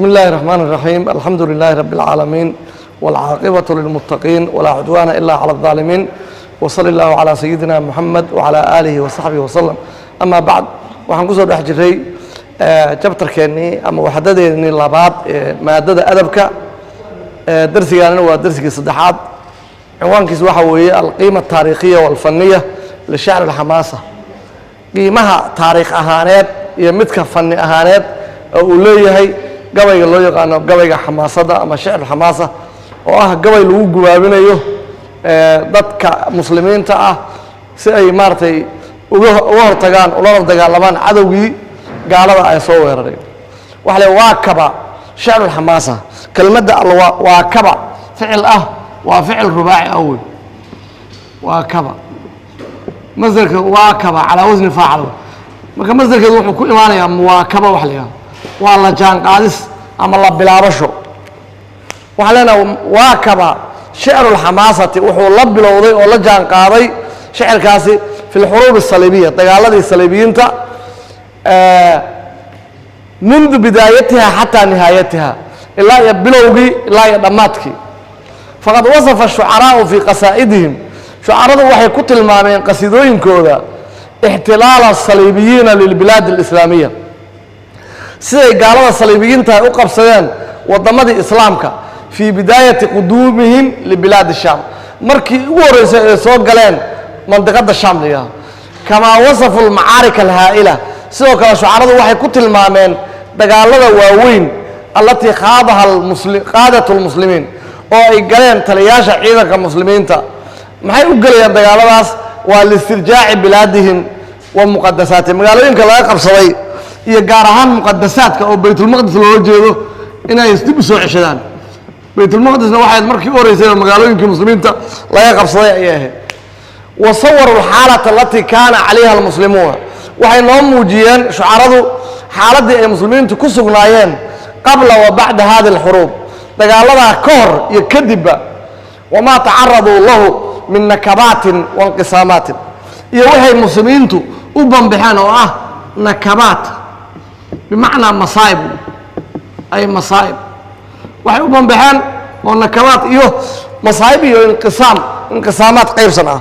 بسم الله الرحمن الرحيم، الحمد لله رب العالمين، والعاقبة للمتقين، ولا عدوان إلا على الظالمين، وصلى الله على سيدنا محمد وعلى آله وصحبه وسلم. أما بعد، waxaan kusoo dhex jiray chapterkeennii ama waxdadeennii labaad ee maadada adabka. Darsigaanina waa darsigii saddexaad. Cinwaankiis waxa weeye alqiima altaariikhiya walfaniya lishacr alxamaasa, qiimaha taariikh ahaaneed iyo midka fani ahaaneed oo uu leeyahay gabayga loo yaqaano gabayga xamaasadda ama shicr xamaasa, oo ah gabay lagu gubaabinayo dadka muslimiinta ah si ay maaragtay uga hortagaan ulana dagaalamaan cadowgii gaalada ay soo weeraray. Waxa le waa kaba shicru xamaasa. Kelmadda al waa kaba ficil ah, waa ficil rubaaci ah wey. Waa kaba masderka, waa kaba calaa wasni faacil. Marka masderkeedu wuxuu ku imaanayaa muwaakaba. Waxa la yidhaha waa la jaanqaadis ama la bilaabasho. Waxaan leenahay waa kaba shicru lxamaasati wuxuu la bilowday oo la jaan qaaday shicirkaasi fi lxuruub asaliibiya, dagaaladii saliibiyiinta, mundu bidaayatiha xataa nihaayatiha, ilaa iyo bilowgii ilaa iyo dhammaadkii. Faqad wasafa shucaraau fii qasaa'idihim, shucaradu waxay ku tilmaameen qasiidooyinkooda, ixtilaala asaliibiyiina lilbilaad alislaamiya, siday gaalada saliibiyiinta ay u qabsadeen waddamadii islaamka, fii bidaayati quduumihim libilaadi shaam, markii ugu horreysay ay soo galeen mandiqadda shaam la yidhahdo. Kamaa wasafu almacaarika alhaa'ila, sidoo kale shucaradu waxay ku tilmaameen dagaalada waaweyn, allatii khaadaha qaadat lmuslimiin, oo ay galeen taliyaasha ciidanka muslimiinta. Maxay u gelayaan dagaaladaas? Waa liistirjaaci bilaadihim wa muqadasaatihim, magaalooyinka laga qabsaday iyo gaar ahaan muqadasaadka oo Baytulmaqdis loola jeedo inay dib u soo ceshadaan. Baytulmaqdisna waxay markii u horreysay oo magaalooyinkii muslimiinta laga qabsaday ayay ahayd. Wa sawaruu alxaalata alatii kaana calayha almuslimuuna, waxay noo muujiyeen shucaradu xaaladdii ay muslimiintu ku sugnaayeen qabla wa bacda hadi alxuruub, dagaaladaa ka hor iyo kadibba, wamaa tacaraduu lahu min nakabaatin wa inqisaamaatin, iyo waxay muslimiintu u banbaxeen oo ah nakabaat, bimacnaa masaa'ib, ay masaa'ib waxay u banbaxeen oo nakabaat iyo masaa'ib iyo inqisaam, inqisaamaad qaybsan ah.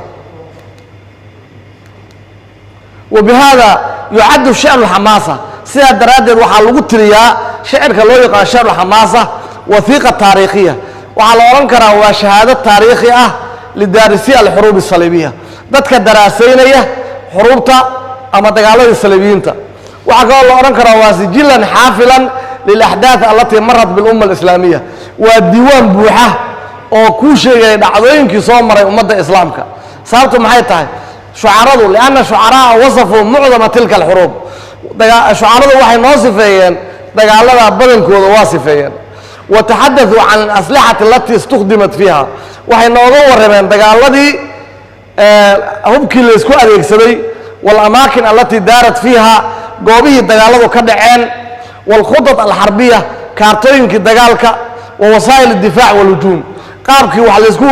Wa bihada yucaddu shicru xamaasa, sidaa daraaddeed waxaa lagu tiriyaa shicirka loo yaqaan shicru xamaasa wahiiqa taariikhiya. Waxaa la odhan karaa waa shahaado taariikhi ah lidaarisiya alxuruub asaliibiya, dadka daraasaynaya xuruubta ama dagaaladii saliibiyiinta. Waxaa kaloo la odhan karaa waa sijilan xaafilan lilaxdaath alatii marat bilumma alislaamiya, waa diiwaan buuxa oo kuu sheegaya dhacdooyinkii soo maray ummadda islaamka. Sababtu maxay tahay? Shucaradu, lianna shucaraa wasafuu mucdama tilka alxuruub, shucaradu waxay noo sifeeyeen dagaalada badankooda, waa sifeeyeen. Wa taxadaثuu can alaslixati alatii istukhdimat fiiha, waxay nooga warrameen dagaaladii hubkii laysku adeegsaday, waalamaakin alatii daarat fiiha, goobihii dagaaladu ka dhaceen, waalkhudad alxarbiya, kaartooyinkii dagaalka, wa wasaa'il اdifaac walhujuum, qaabkii wax laysku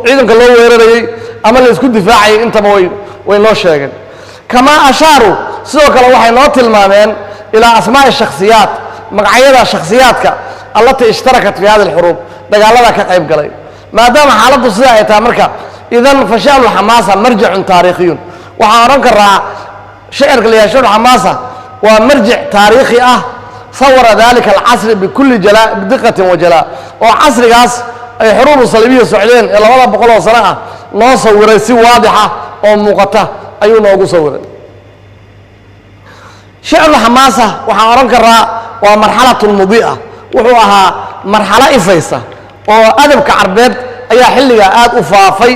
ciidanka loo weerarayey ama laysku difaacayay, intaba way noo sheegeen. Kamaa ashaaruu, sidoo kale waxay noo tilmaameen ilaa asmaa'i shakhsiyaat, magacyada shakhsiyaadka, allatii ishtarakat fi hadi alxuruub, dagaalada ka qayb galay. Maadaama xaaladdu sidaa ay tahay, marka idan fa shicru xamaasa marjicun taariikhiyun. Waxaan odhan karaa shicirka la yahay shicru xamaasa waa marjic taariikhi ah, sawara dalika alcasri bikulli jala bidiqatin wa jalaa, oo casrigaas ay xuruubu saliibiya socdeen ee 200 oo sano ah noo sawiray si waadixa oo muuqata ayuu noogu sawiray. Shicru xamaasa waxaan odhan karaa waa marxalatun mudii'a, wuxuu ahaa marxalo ifaysa oo adabka carbeed ayaa xilligaa aad u faafay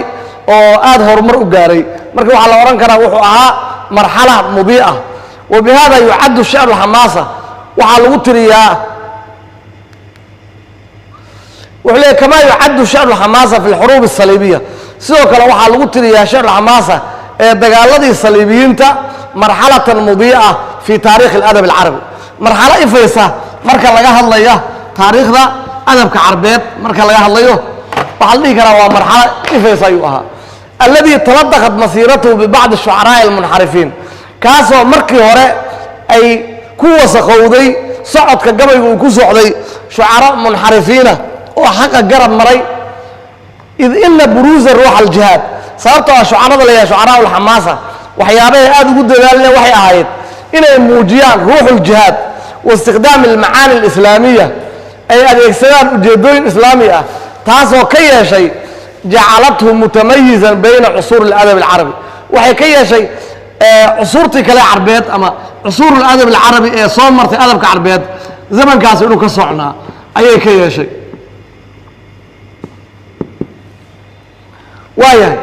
oo aad horumar u gaaray. Marka waxaa la odhan karaa wuxuu ahaa marxala mudii'a. Wa bihada yucaddu shicru xamaasa, waxaa lagu tiriyaa, wuxuu leeyahy kamaa yucaddu shicru xamaasa fi alxuruub asaliibiya, sidoo kale waxaa lagu tiriyaa shicru xamaasa ee dagaaladii saliibiyiinta marxalatan mudii'a fi taarikhi aladab alcarabi, marxalo ifaysa marka laga hadlaya taariikhda adabka carbeed. Marka laga hadlayo waxaa la dhihi karaa waa marxalo ifaysa ayuu ahaa, alladii taladaqat masiiratuhu bibacdi shucaraa'i almunxarifiin, kaasoo markii hore ay ku wasaqowday Socodka gabaygu uu ku socday shucaro munxarifiina oo xaqa garab maray. Id ina buruuza ruuxa aljihaad, sababtoo ah shucarada la yahay shucaraa alxamaasa waxyaabahay aada ugu dadaaleen waxay ahayd inay muujiyaan ruuxu ljihaad wa istikhdaami almacaani alislaamiya, ay adeegsadaan ujeeddooyin islaami ah, taasoo ka yeeshay jacalathu mutamayizan bayna cusuuri aladab alcarabi. Waxay ka yeeshay cusuurtii kale carbeed ama cusuur aladab alcarabi ee soo martay adabka carbeed zamankaas inuu ka socnaa ayay ka yeeshay. Waayahay,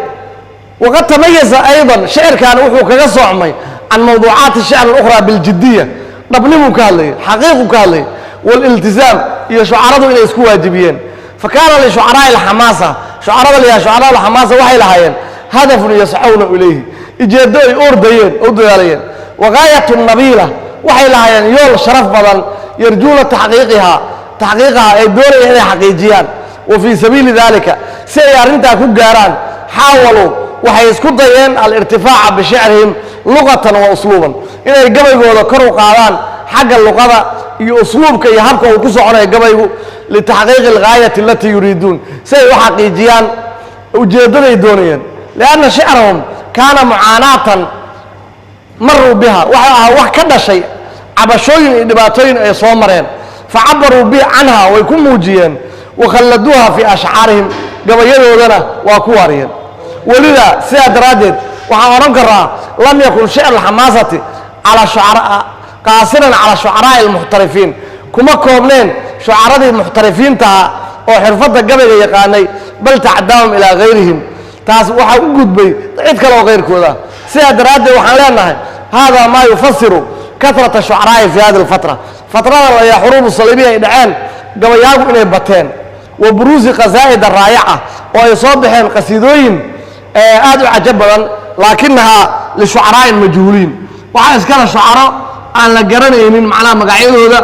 waqad tamayaza ayضa shicirkan wuxuu kaga socmay can mawduucaati shicr اlأkhra biاljidiya, dhabnimuu ka hadlayay, xaqiiquu ka hadlayay, wاliltizaam iyo shucaradu inay isku waajibiyeen. Fakaana lishucaraa'i alxamaasa, shucarada la yahay shucaraa alxamaasa, waxay lahaayeen hadafun yascawna ilayhi, ujeeddo ay ordayeen oo u dadaalayeen, wagaayatu nabiila, waxay lahaayeen yool sharaf badan, yarjuuna taxqiiqihaa, taxqiiqaha ay doonayeen inay xaqiijiyaan. Wa fii sabiili dalika, si ay arrintaa ku gaaraan, xaawaluu, waxay isku dayeen alirtifaaca bishicrihim luqatan wa usluuban, inay gabaygooda kor u qaadaan xagga luqada iyo usluubka iyo habka uu ku soconayo gabaygu, litaxqiiqi algaayati alatii yuriiduun, si ay u xaqiijiyaan ujeeddaday doonayeen. Lianna shicrahum kaana mucaanaatan maruu biha, waxa ahaa wax ka dhashay cabashooyin iyo dhibaatooyin ay soo mareen, facabaruu bi canha, way ku muujiyeen, wakhalladuuha fii ashcaarihim, gabayadoodana waa ku waariyeen. Welidaa sidaa daraaddeed waxaan odhan karaa lam yakun shicru alxamaasati qaasiran cala shucaraa'i almuxtarifiin, kuma koobneen shucaradii muxtarifiintaha oo xirfadda gabayga yaqaanay, bal tacdaahum ilaa gayrihim, taas waxaa u gudbay cid kale oo kayrkooda. Sidaa daraaddeed waxaan leenahay hada maa yufasiru kahrata shucaraa'i fi hadi alfatra, fatrada layaa xuruubu saliibiya ay dhaceen gabayaagu inay bateen, wa buruusi qasaa'ida raayaca, oo ay soo baxeen qasiidooyin aad u cajab badan, laakinahaa lishucaraa'in majhuuliin, waxaa iskala shucaro aan la garanaynin macnaha magacyadooda.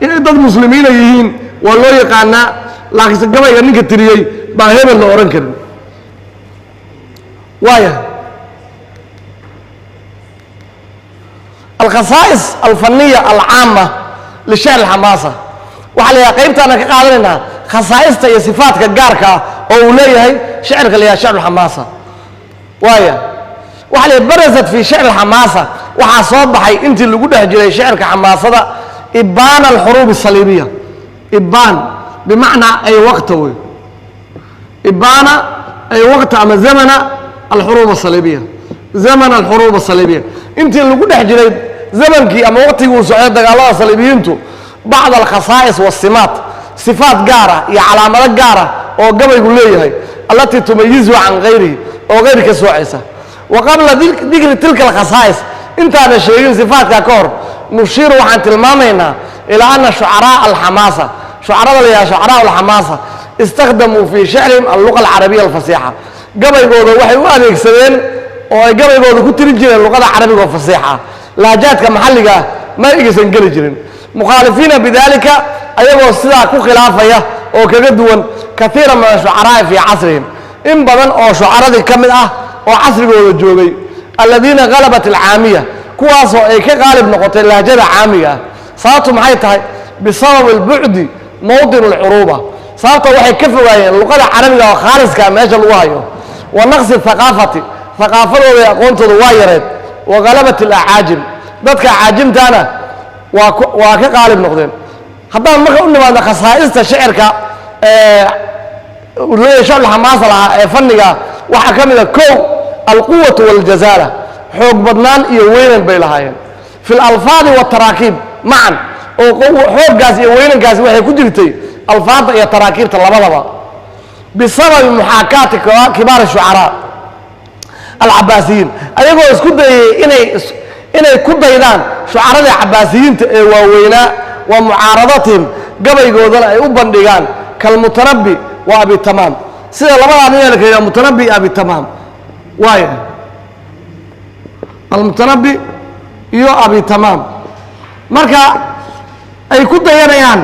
Inay dad muslimiina yihiin waa loo yaqaanaa, laakiinse gabayga ninka tiriyey baa hebel la odhan karin. Waaya alkhasaa'is alfaniya alcaama lishicr alxamaasa, waxaa la yidhaha qaybtaana ka qaadanaynaa khasaa'ista iyo sifaadka gaarka ah oo uu leeyahay shicirka la yidhaha shicru alxamaasa. Waaya, waxa la yidhaha barazat fi shicr alxamaasa, waxaa soo baxay intii lagu dhex jiray shicirka xamaasada ibaana alxuruub asaliibiya. Ibaan bimacnaa ay waqta wey, ibaana ay waqta ama zamana alxuruub asaliibiya, zamana alxuruub asaliibiya, intii lagu dhex jiray zamankii ama waqtigii uu socday dagaalada saliibiyiintu, bacd alkhasaa'is waasimaat, sifaat gaara iyo calaamado gaara oo gabaygu leeyahay, allatii tumayizuhu can gayrihi, oo gayr ka soocaysa. Wa qabla dikri tilka alkhasaa'is, intaana sheegin sifaatkaa ka hor, nushiiru, waxaan tilmaamaynaa ilaa ana shucaraa alxamaasa, shucarada la yidhaha shucaraa alxamaasa, istakhdamuu fii shicrihim alluqa alcarabiya alfasiixa, gabaygooda waxay u adeegsadeen oo ay gabaygooda ku tirin jireen luqada carabiga oo fasiixa ah, lahjaadka maxalliga ah ma aysan geli jirin, mukhaalifiina bidalika, ayagoo sidaa ku khilaafaya oo kaga duwan kaiira min ashucaraa'i fii casrihim, in badan oo shucaradii ka mid ah oo casrigooda joogay, aladiina halabat alcaamiya, kuwaasoo ay ka qaalib noqotay lahjada caamiga ah. Sababtu maxay tahay? Bisababi albucdi mawdin alcuruuba, sababta waxay ka fogaayeen luqada carabiga oo khaaliska meesha lagu hayo, wa naqsi thaqaafati, thaqaafadooda iyo aqoontooda waa yareed, wa halabat alacaajim, dadka acaajimtaana waa ka qaalib noqdeen. Haddaan marka u nimaadno khasaa'ista shicirka leeyahay shicru xamaasa lahaa ee fanniga, waxaa ka mid a kow alquwatu waljazaala, xoog badnaan iyo weynan bay lahaayeen fi lalfaadi waataraakiib macan, oo xooggaas iyo weynankaasi waxay ku jirtay alfaadda iyo taraakiibta labadaba, bisababi muxaakaati kibaar shucaraa alcabaasiyiin, ayagoo isku dayay inay ku daydaan shucaradii cabaasiyiinta ee waaweynaa, wa mucaaradatihim, gabaygoodana ay u bandhigaan, kalmutanabi wa abitamaam, sida labadaa nin la kala mutanabi iyo abitamaam. Waaya almutanabi iyo abitamaam marka ay ku dayanayaan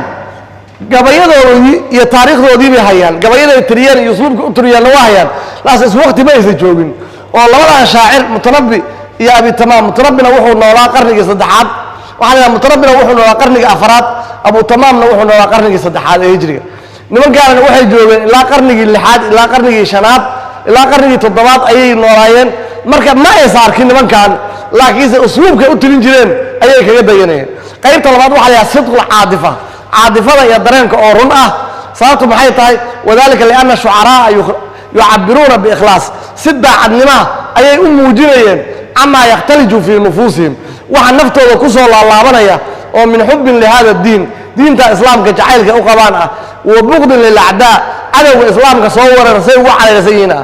gabayadoodii iyo taariikhdoodii bay hayaan, gabayaday tiriyeen iyo usluubka u tiriyeenna waa hayaan, laas is waqti ma aysan joogin oo labadan shaacir mutanabi iyo abitamaam. Mutanabina wuxuu noolaa qarnigii saddexaad Waxaa la yidhaha Mutanabina wuxuu noolaa qarnigii afaraad, Abu Tamaamna wuxuu noolaa qarnigii saddexaad ee hijriga. Nimankaanna waxay joogeen ilaa qarnigii lixaad, ilaa qarnigii shanaad, ilaa qarnigii toddobaad ayay noolaayeen. Marka ma aysa arkin nimankan, laakiinse usluubkay u tirin jireen ayay kaga dayanayeen. Qaybta labaad waxaa la yidhaha sidqul caadifa, caadifada iyo dareenka oo run ah. Sababtu maxay tahay? Wadalika lianna shucaraa yucabiruuna biikhlaas, si daacadnimaa ayay u muujinayeen camaa yakhtaliju fii nufuusihim, waxa naftooda ku soo laalaabanaya oo min xubbin lihada diin, diinta islaamka jacaylka u qabaan ah, wa buqdin lilacdaa, cadowga islaamka soo weerara say ugu calayrsan yihiin ah.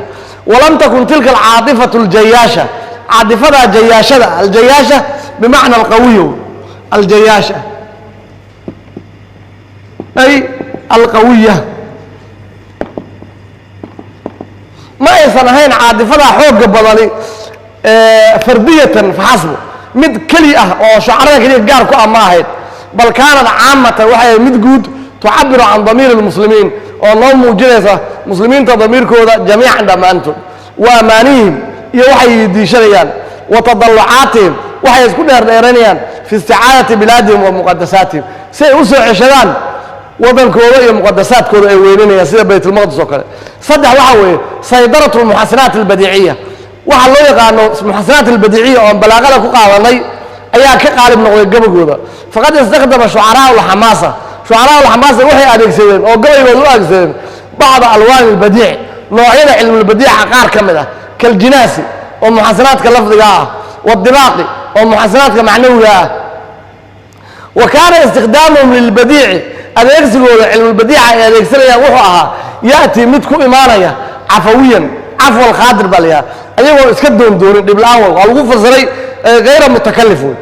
Walam takun tilka alcaatifatu aljayaasha, caatifadaa jayaashada, aljayaasha bimacna alqawiy, aljayaasha ay alqawiya, ma aysan ahayn caatifadaa xoogga badani fardiyatan faxasbu, mid keli ah oo shucarada keliya gaar ku ah ma ahayd, bal kaanat caamatan, waxay ahayd mid guud, tucabiru can damiiri lmuslimiin, oo noo muujinaysa muslimiinta damiirkooda jamiican dhammaantood, wa amaanihim iyo waxay diishanayaan, wa tadallucaatihim waxay isku dheerdheeranayaan, fi isticaadati bilaadihim wa muqadasaatihim, si ay u soo ceshadaan wadankooda iyo muqadasaadkooda ay weynanayaan sida Baytulmaqdis oo kale. Saddex waxaa weeye saydaratu lmuxasinaat albadiiciya, waxaa loo yaqaano muxasinaat albadiiciya oon balaaqada ku qaadanay ayaa ka qaalib noqday gabagooda. Faqad istakdama shucaraa alxamaasa, shucaraa alxamaasa waxay adeegsadeen oo gabaygooda u adeegsadeen bacda alwaan albadiic, noocyada cilmulbadiica qaar ka mid ah, kaljinaasi oo muxasinaadka lafdiga ah, wadibaaqi oo muxasinaadka macnawiga ah. Wa kaana istikdaamuhum lilbadiici, adeegsigooda cilmulbadiica ay adeegsanayaan wuxuu ahaa ya'tii mid ku imaanaya cafawiyan, cafwa alkhaadir baa la yidhaha, ayagoo iska doondoonin dhib la-aan, waa lagu fasiray hayra mutakalif wey,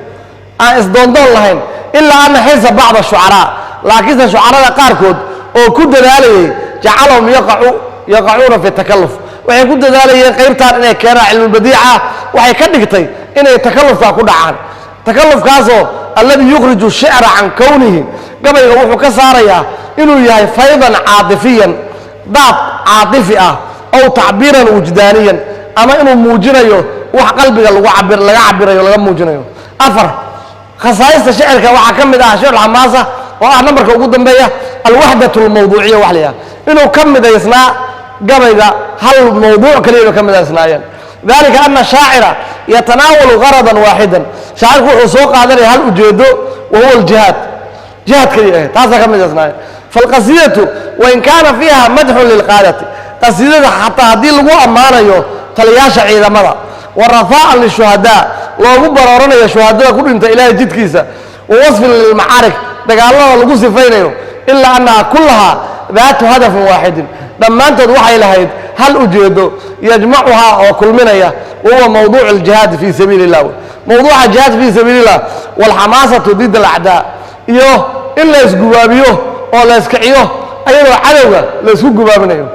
aan isdoondoon lahayn. Ilaa ana xirsa bacda shucaraa, laakiinse shucarada qaarkood oo ku dadaalayay, jacalahum yaqacuuna fi takalluf, waxay ku dadaalayeen qaybtaan inay keenaan cilmulbadiica, waxay ka dhigtay inay takallufkaa ku dhacaan, takallufkaasoo alladii yukhriju shicra can kownihi, gabayga wuxuu ka saarayaa inuu yahay faydan caatifiyan, daad caatifi ah, ow tacbiiran wujdaaniyan, ama inuu muujinayo wax qalbiga lagu cabir, laga cabirayo, laga muujinayo. Afar, khasaa'ista shicirka waxaa ka mid ah shicru xamaasa oo ah nambarka ugu dambeeya, alwaxdatu almawduuciya, wax la yidhaha inuu ka midaysnaa gabayga hal mawduuc kaliya inuu ka midaysnaayeen. Dalika ana shaacira yatanaawalu garadan waaxidan, shaacirku wuxuu soo qaadanaya hal ujeedo, wa huwa aljihaad, jihaad kaliya ahayd, taasaa ka midaysnaayeen. Falqasiidatu wain kaana fiiha madxun lilqaadati, qasiidada xataa haddii lagu ammaanayo taliyaasha ciidamada, wa rafaa'an lishuhadaa, loogu barooranayo shuhadada ku dhinta ilaahay jidkiisa, wa wasfin lilmacaarik, dagaalada lagu sifaynayo, ilaa annaha kullahaa daatu hadafin waaxidin, dhammaantood waxay lahayd hal ujeedo, yajmacuhaa oo kulminaya, wahuwa mawduucu aljihaadi fii sabiili illah, mawduuca jihaad fii sabiili illah, waalxamaasatu dida alacdaa, iyo in la isgubaabiyo oo la iskiciyo ayadoo cadowga la isku gubaabinayo.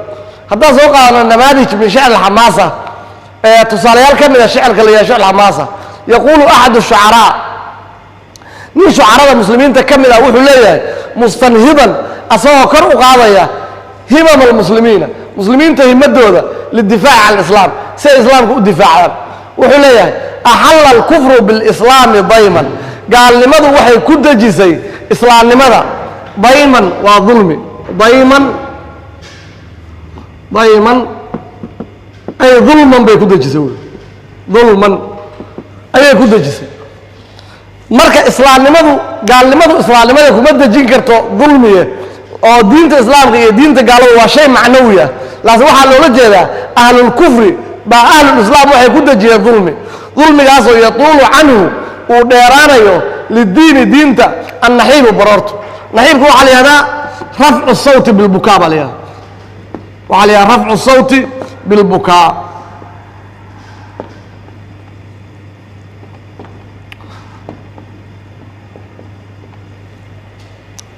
Haddaan soo qaadano namaadij min shicr alxamaasa, tusaalayaal ka mid a shicirka la yidhaha shicr alxamaasa, yaquulu axadu shucaraa, nin shucarada muslimiinta ka mid ah wuxuu leeyahay, mustanhidan, asagoo kor u qaadaya himam almuslimiina, muslimiinta himadooda, lidifaaci can alislaam, si ay islaamka u difaacdaan, wuxuu leeyahay: axalla alkufru bilislaami dayman, gaalnimadu waxay ku dejisay islaamnimada, dayman waa dulmi, dayman, dayman ay dulman bay ku dejisay wy, dulman ayay ku dejisay. Marka islaamnimadu, gaalnimadu islaamnimada kuma dejin karto dulmiye, oo diinta islaamka iyo diinta gaaladu waa shay macnawi ah, laakiin waxaa loola jeedaa ahlulkufri baa ahlulislaam waxay ku dejiyeen dulmi, dulmigaasoo yatuulu canhu uu dheeraanayo lidiini diinta annaxiibu baroorto. Naxiibka waxaa la yihahdaa rafcu sawti bilbukaa baa la yihahdaa, waxaa la yihahdaa rafcu sawti bilbukaa.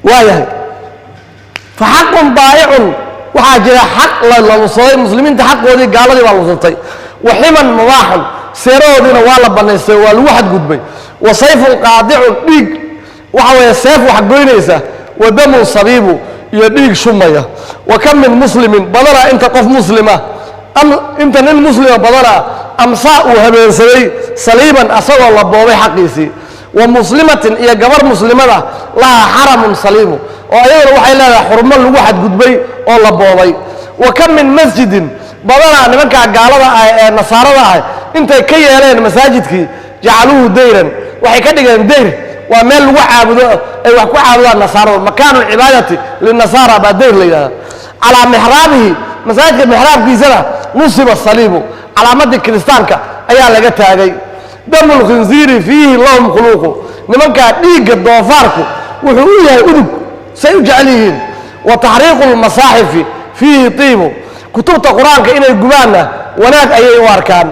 Waayahay, fa xaqun daa'icun, waxaa jira xaq la lunsaday, muslimiinta xaqoodii gaaladii baa lunsatay, wa ximan mubaaxun, seerahoodiina waa la banaystay, waa lagu xadgudbay, wa sayfun qaadicun, dhiig waxa weeye seef wax goynaysa, wa damun sabiibu, iyo dhiig shumaya, wa kam min muslimin, badanaa inta qof muslima, am inta nin muslima badanaa, amsaa uu habeensaday saliiban asagoo la boobay xaqiisii, Wa muslimatin, iyo gabar muslimada, lahaa xaramun saliimu, oo ayaduna waxay leedahay xurmo lagu xadgudbay oo la boobay. Wa kam min masjidin, badanaa nimankaa gaalada ah ee nasaarada ah intay ka yeeleen masaajidkii, jacaluuhu dayran, waxay ka dhigeen dayr, waa meel lagu caabudo, ay wax ku caabudaan nasaaradu. Makaanu cibaadati linasaara baa dayr la yidhahda. Calaa mixraabihi, masaajidka mixraabkiisana, nusiba saliibu, calaamadii kiristaanka ayaa laga taagay. Damu lkhinziiri fiihi lahum khuluuqu, nimankaa dhiigga doofaarku wuxuu u yahay udug, say u jecel yihiin. Wa taxriiqu lmasaaxifi fiihi tiibu, kutubta qur-aanka inay gubaanna wanaag ayay u arkaan.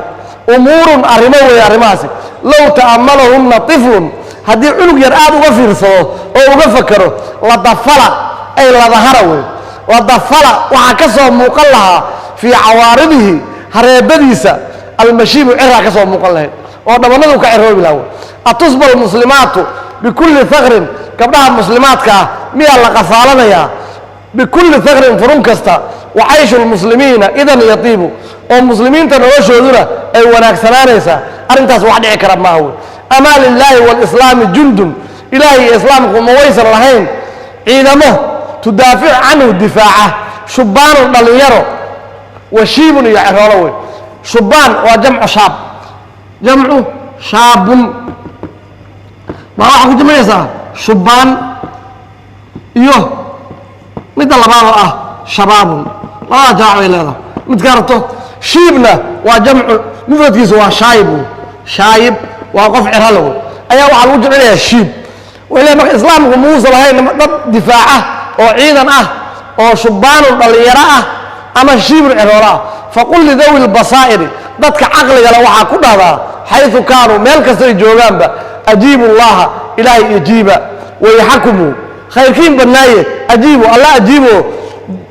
Umuurun, arrimo weeye arrimahaasi, low ta'ammalahunna tiflun, haddii cunug yar aad uga fiirsado oo uga fakero, ladafala ay ladahara wey, ladafala waxaa ka soo muuqan lahaa fii cawaaridihi, hareebadiisa, almashiibu, ciraa ka soo muuqan lahayd oo dhabannadu ka ciroobi lahaa wey. Atusba almuslimaatu bikulli thakrin, gabdhaha muslimaadka ah miyaa la qafaalanayaa bikulli thakrin, furun kasta? Wa cayshu lmuslimiina idan yatiibu, oo muslimiinta noloshooduna ay wanaagsanaanaysaa? Arrintaas wax dhici kara maaha wey. Amaa lilaahi walislaami jundun, ilaahay iyo islaamku ma waysan lahayn ciidamo tudaaficu canhu, difaaca, shubbaanun, dhallinyaro, washiibun, iyo ceroolo wey. Shubbaan waa jamcu shaab, jamcu shaabun baa waxaa ku jamcinaysaa shubbaan, iyo midda labaad oo ah shabaabun, labada jamac bay leedahay midkaa rabto. Shiibna waa jamcu, mufradkiisu waa shaayib wey. Shaayib waa qof cirale wey, ayaa waxaa lagu jamcinayaa shiib. Wuxuu leeyahay marka islaamku muusa lahayn dad difaaca oo ciidan ah oo shubbaanun dhallinyaro ah ama shiibun ciroolo ah. Faqul lidawi lbasaa'iri, dadka caqliga leh waxaa ku dhahdaa, xayثu kaanuu, meel kastay joogaanba, ajiibu llaha, ilaahay ajiiba, wayxakumu, khayrkiin badnaaye ajiibu alla, ajiibo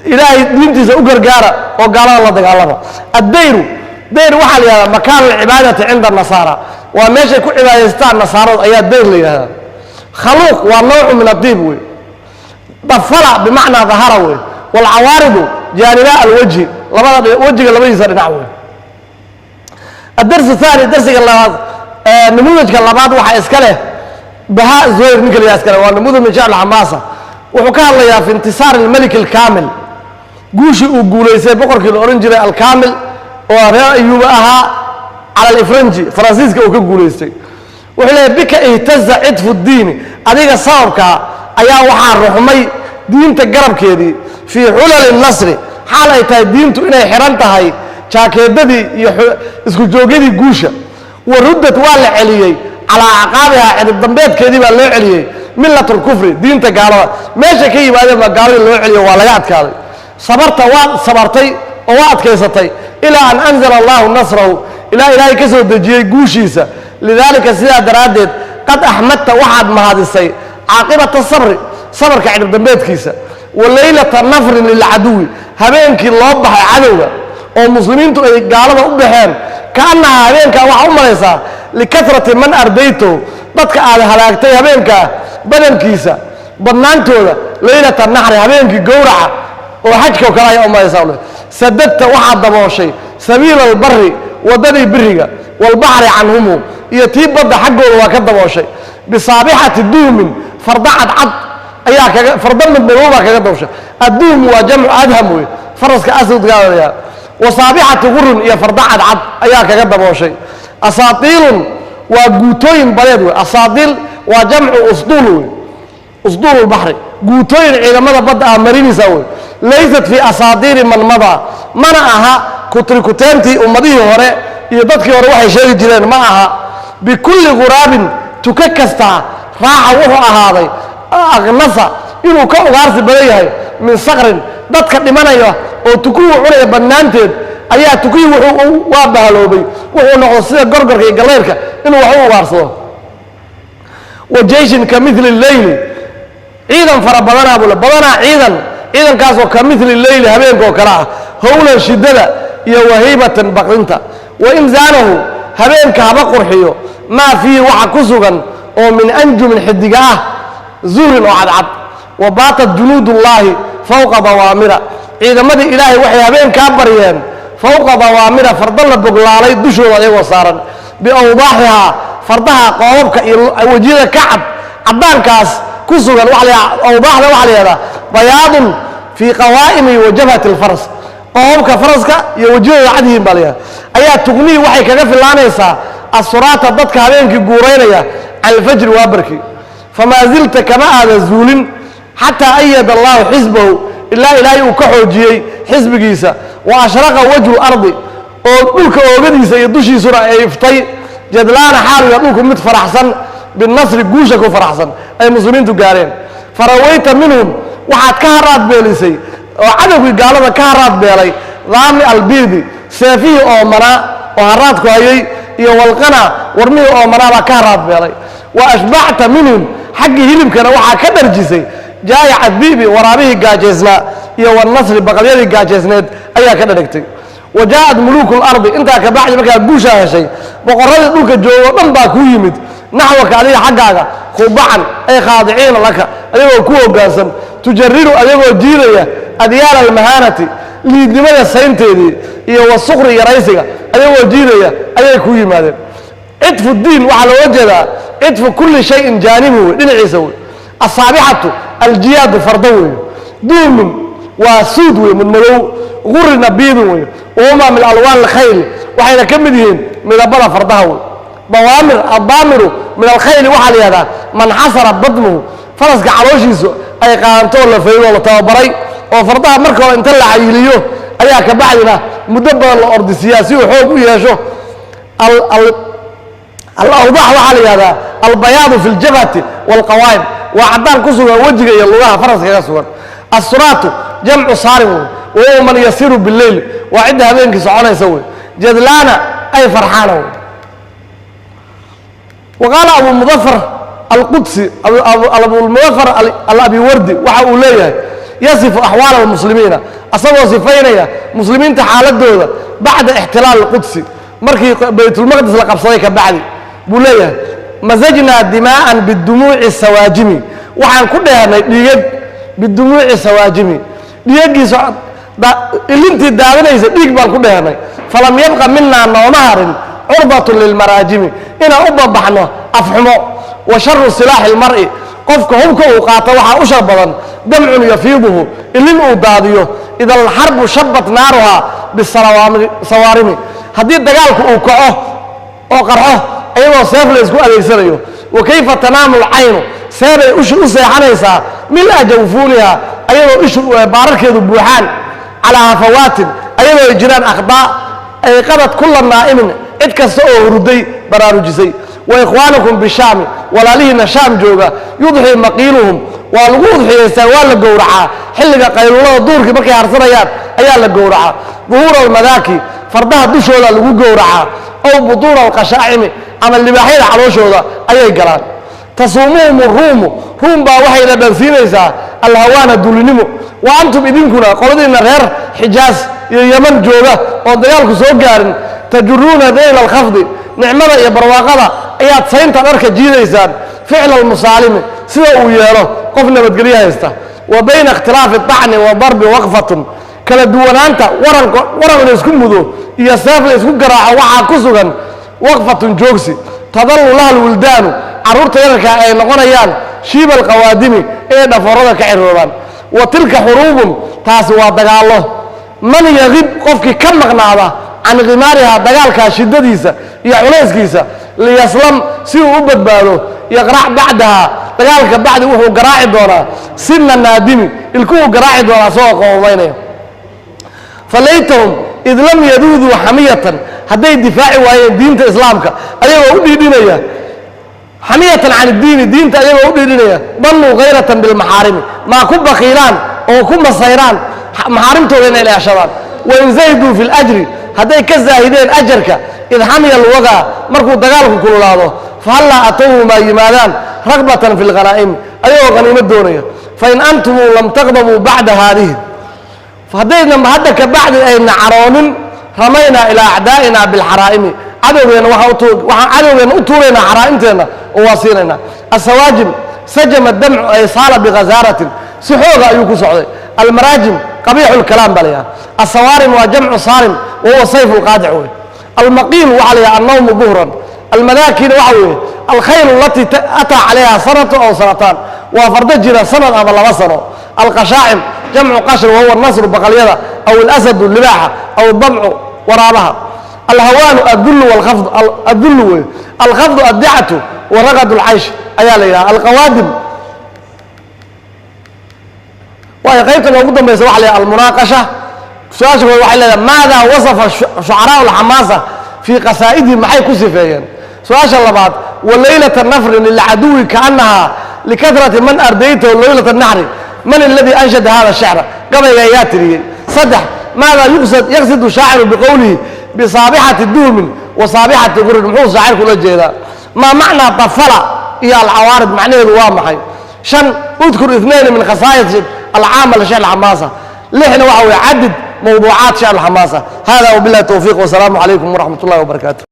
ilaahay, diintiisa u gargaara oo gaalada la dagaalama. Addayru, dayr waxaa la yihahdaa makaan alcibaadati cinda nasaara, waa meeshay ku cibaadaystaan nasaaradu ayaa dayr la yihahdaa. Khaluuq waa noocu min adiib wey. Dafala bimacnaa dahara wey. Waalcawaaridu jaaniba alwajhi, labada wejiga labadiisa dhinac wey. Adarsu thani, darsiga labaad, namuudajka labaad waxaa iska leh Bahaa Zuhayr, ninka la yidhaha iska leh. Waa namuudaj min shacr xamaasa. Wuxuu ka hadlayaa fi intisaar almelik alkaamil, guushii uu guulaystay boqorkii la odhan jiray Alkaamil oo reer Ayuuba ahaa, cala alifranji, Faransiiska uu ka guulaystay. Wuxuu leeyahy: bika ihtaza cidfu ddiini, adiga sababkaa ayaa waxaa ruxmay diinta garabkeedii, fii xulali nasri, xaal ay tahay diintu inay xidhan tahay jaakeedadii iyo isku joogyadii guusha. Wa ruddad, waa la celiyey, calaa acqaabihaa, cidib dambeedkeedii baa loo celiyey, millat lkufri, diinta gaalada meesha ka yimaadeen baa gaaladii loo celiyo, waa laga adkaaday. Sabarta, waad sabartay oo waa adkaysatay, ilaa an anzala allahu nasrahu, ilaa ilaahay ka soo dejiyey guushiisa. Lidaalika, sidaa daraaddeed, qad axmadta, waxaad mahadisay, caaqibata sabri, sabarka cidhib dambeedkiisa. Wa leylata nafrin lilcaduwi, habeenkii loo baxay cadowga oo muslimiintu ay gaalada u baxeen, kaannahaa, habeenkaa waxaa u malaysaa, likatrati man ardayto, dadka aad halaagtay habeenkaa badankiisa, badnaantooda, leylata naxri, habeenkii gowraca oo xajka oo kale ayaa u malaysaa. Sadadta, waxaad dabooshay, sabiila albari, waddadii biriga, walbaxri canhumu, iyo tii badda xaggooda waa ka dabooshay. Bisaabixati duumin, farda cadcad ayaa kaga, farda madmadow baa kaga dabooshay. Adduum waa jamcu adham wey, faraska aswadkaa. Wasaabixati gurun, iyo farda cadcad ayaa kaga dabooshay. Asaatiilun waa guutooyin badeed wey. Asaatiil waa jamcu usduul wey, usduul lbaxri, guutooyin ciidamada badda ah marinaysaa wey. Laysat fii asaatiiri man madaa, mana aha kutrikuteentii ummadihii hore iyo dadkii hore waxay sheegi jireen ma aha. Bikulli ghuraabin, tuka kastaa, raaxa, wuxuu ahaaday, aknasa, inuu ka ugaarsi badan yahay, min sakrin, dadka dhimanaya oo tukuhu cunaya badnaanteed ayaa tukihii wuxuu waa bahaloobay, wuxuu noqdo sida gorgorka iyo galeyrka inuu wax u ugaarsado. Wa jeyshin ka mili leyli, ciidan fara badanaa buu le, badanaa ciidan, ciidankaasoo ka mili leyli, habeenka oo kale ah, howlan, shidada, iyo wahaybatan, baqdinta. Wa in zaanahu, habeenka haba qurxiyo, maa fiihi, waxa ku sugan oo min anjumin, xidiga ah, zuhrin, oo cadcad. Wa baatat junuudullaahi fowqa dawaamira, ciidamadii ilaahay waxay habeenkaa baryeen, fowqa dawaamira, farda la boglaalay dushooda ayagoo saaran, biawdaaxihaa, Fardaha qoobabka iyo wejiyada ka cad, caddaankaas ku sugan waxa la yidhahdaa awdaaxda, waxaa la yidhahdaa bayaadun fii qawaa'imi wa jabhati alfaras, qoobabka faraska iyo wejiyadooda cad yihiin baa la yidhahdaa. Ayaa tugnihii waxay kaga filaanaysaa asuraata dadka habeenkii guuraynaya can alfajri, waabarkii. Famaa zilta, kama aada zuulin, xataa ayada allahu xisbahu, ilaa Ilaahay uu ka xoojiyey xisbigiisa, wa ashraqa wajhu lardi, oo dhulka oogadiisa iyo dushiisuna ay iftay, jadlaana xaaluya dhulku mid faraxsan, binasri, guusha ku faraxsan ay muslimiintu gaareen. Farawayta minhum, waxaad ka haraad beelisay oo cadowgii gaalada ka haraad beelay, daami albiidi, seefihii oomanaa oo haraadku hayay, iyo walqana, warmihii oomanaa baa ka haraad beelay. Wa ashbacta minhum, xaggii hilibkana waxaa ka dharjisay jaayaca dibi, waraabihii gaajaysnaa, iyo wanasri, baqalyadii gaajaysneed ayaa ka dhadhegtay. Wa jaaءat muluuku lardi, intaa ka bacdi markaa guushaa heshay, boqorradii dhulka joogo dhan baa kuu yimid, naxwaka, adiga xaggaaga, khubacan ay khaadiciina laka, ayagoo ku hoggaansan, tujariru, ayagoo jiidaya, adyaala almahaanati, liidnimada saynteedii, iyo wasukri, yaraysiga ayagoo jiidaya ayay kuu yimaadeen. Cidfu diin waxaa looga jeedaa cidfu kulli shayin jaanibu wey, dhinaciisa wey. Asaabixatu aljiyaadu, fardo wey. Duumin waa suud wey, mudmadow. Gurina biidun wey, wahumaa min alwaan alkhayl, waxayna ka mid yihiin midabada fardaha wey. Dawaamir, addaamiru min alkhayli waxaa la yihahdaa man xasara badnuhu, faraska calooshiisu ay qaadanto oo la faydo oo la tababaray, oo fardaha marka hore inta la cayiliyo ayaa ka bacdina muddo badan la ordisiyaa si uu xoog u yeesho. Alawdax waxaa la yihahdaa albayaadu fi ljabhati waalqawaa'im, waa caddaan ku sugan wejiga iyo lugaha faraska kaga sugan. Assuraatu jamcu saarin wey, wahuwa man yasiru bileyl, waa cidda habeenkii soconaysa wey. Jadlaana ay farxaana wey. Wa qaala Abu Mudafar Alqudsi, Abulmudafar Alabiwardi waxa uu leeyahay, yasifu axwaal almuslimiina, asagoo sifaynaya muslimiinta xaaladooda bacda ixtilaal alqudsi, markii Baytulmaqdis la qabsaday ka bacdi, buu leeyahay: masajnaa dimaa'an bidumuuci sawaajimi, waxaan ku dheehnay dhiigag, bidumuuci sawaajimi, dhiigagiisa ilintii daadanaysa dhiig baan ku dheehnay. Falam yabqa minaa, nooma harin, curdatun lilmaraajimi, inaan u babaxno afxumo. Wa sharu silaaxi lmar'i, qofka hubka uu qaato waxaa u shar badan, damcun yafiiduhu, ilin uu daadiyo, ida alxarbu shabat naaruhaa bisawaarimi, haddii dagaalku uu kaco oo qarxo iyadoo seef la isku adeegsanayo. Wa kayfa tanaamu alcaynu, seebay ushu u seexanaysaa, mila jawfuuniha, ayadoo ishu baararkeedu buuxaan, calaa hafawaatin, ayadoo ay jiraan akhdaa, ay qabad kula naa'imin, cid kasta oo huruday baraarujisay. Wa ikhwaanukum bishaami, walaalihiina Shaam jooga, yudxii maqiiluhum, waa lagu udxiyaystaa, waa la gowracaa xilliga qayluulada, duurkii markay harsanayaan ayaa la gowracaa. Duhuura almadaaki, fardaha dushooda lagu gowracaa, ow butuuna alqashaacimi, ama libaaxyada calooshooda ayay galaan. Tasuumuhum ruumu, Ruum baa waxayna dhansiinaysaa alhawaana, dulinimo. Wa antum, idinkuna qoladiina reer Xijaas iyo Yeman jooga oon dagaalku soo gaarin, tajuruuna dayla alkhafdi, nicmada iyo barwaaqada ayaad saynta dharka jiidaysaan, ficla almusaalimi, sida uu yeelo qof nabadgelyo haysta. Wa bayna ikhtilaafi acni wa darbi waqfatun, kala duwanaanta waranka, waran la isku mudo iyo seef la isku garaaco, waxaa ku sugan waqfatun, joogsi, tadallu laha alwildaanu, carruurta yararkaa ay noqonayaan shiiba alqawaadimi, inay dhafoorada ka ciroobaan. Wa tilka xuruubun, taasi waa dagaallo, man yaqib, qofkii ka maqnaada, can khimaarihaa, dagaalkaa shiddadiisa iyo culayskiisa, liyaslam, si uu u badbaado, yaqrac bacdahaa, dagaalka bacdi wuxuu garaaci doonaa sina naadimi, ilkuhuu garaaci doonaa isagoo qoomaynaya. Falaytahum id lam yaduuduu xamiyatan, hadday difaaci waayeen diinta Islaamka ayagoo u dhiidhinaya, xamiyatan can iddiini, diinta ayagoo u dhiidhinaya, dannuu hayratan bilmaxaarimi, maa ku bakiilaan oo ku masayraan maxaarimtooda inay leeshadaan. Wain zahiduu fi ljri, hadday ka zaahideen ajarka, id xamiya alwagaa, markuu dagaalku kululaado, fahallaa atowhu, maa yimaadaan, ragbatan fi lghanaa'imi, ayagoo haniimo doonaya. Fain antumuu lam taqdabuu bacda haadihi, haddaynan hadda ka bacdi ayna caroonin, ramaynaa ilaa acdaa'ina bilxaraa'imi, cadowgeenna waxaan cadowgeenna u tuuraynaa xaraa'imteenna oo waa siinaynaa. Asawaajim sajama damcu ay saala bikhasaaratin, si xooga ayuu ku socday. Almaraajim qabiixu lkalaam baa la yidhaha. Asawaarim waa jamcu saarim, wa huwa sayfu lqaadic wey. Almaqiil waxaa la yidhaha annawmu duhran. Almadaakiina waxa weeye alkhayl alatii ataa calayha sanatu aw sanataan, waa fardo jira sanad ama 2 sano. Alqashaacim jamcu qashr wahuwa nasru baqalyada, aw alasadu libaaxa, aw damcu waraabaha. Alhawaanu adullu walkhafdu, adullu wey, alkhafdu addicatu wa ragadu lcaysh ayaa la yidhaha. Alqawaadim waayo qaybta noogu dambaysa waxa la yidhaha almunaaqasha. Su-aasha koowaad waxay leedahay maadaa wasafa shucaraa'u alxamaasa fii qasaa'idihim, maxay ku sifeeyeen? Su-aasha labaad, walaylata nafrin lilcaduwi kaannahaa likahrati man ardaytahu laylata naxri, man aladii anshada hada shicra, gabayga ayaa tiriyey? 3, maadaa yaqsidu shaaciru biqowlihi bisaabixati duhmin wa saabixati gurin, muxuu shaacirku ula jeedaa? Maa macnaa dafala iyo alcawaarid, macnaheedu waa maxay? 5, udkur اثنين min khasaa'is alcaama lishicr alxamaasa. 6na waxa weye cadid mawduucaat shicr alxamaasa. Hada wabillahi towfiiq, wasalaamu calaykum waraxmat ullahi wabarakaatu.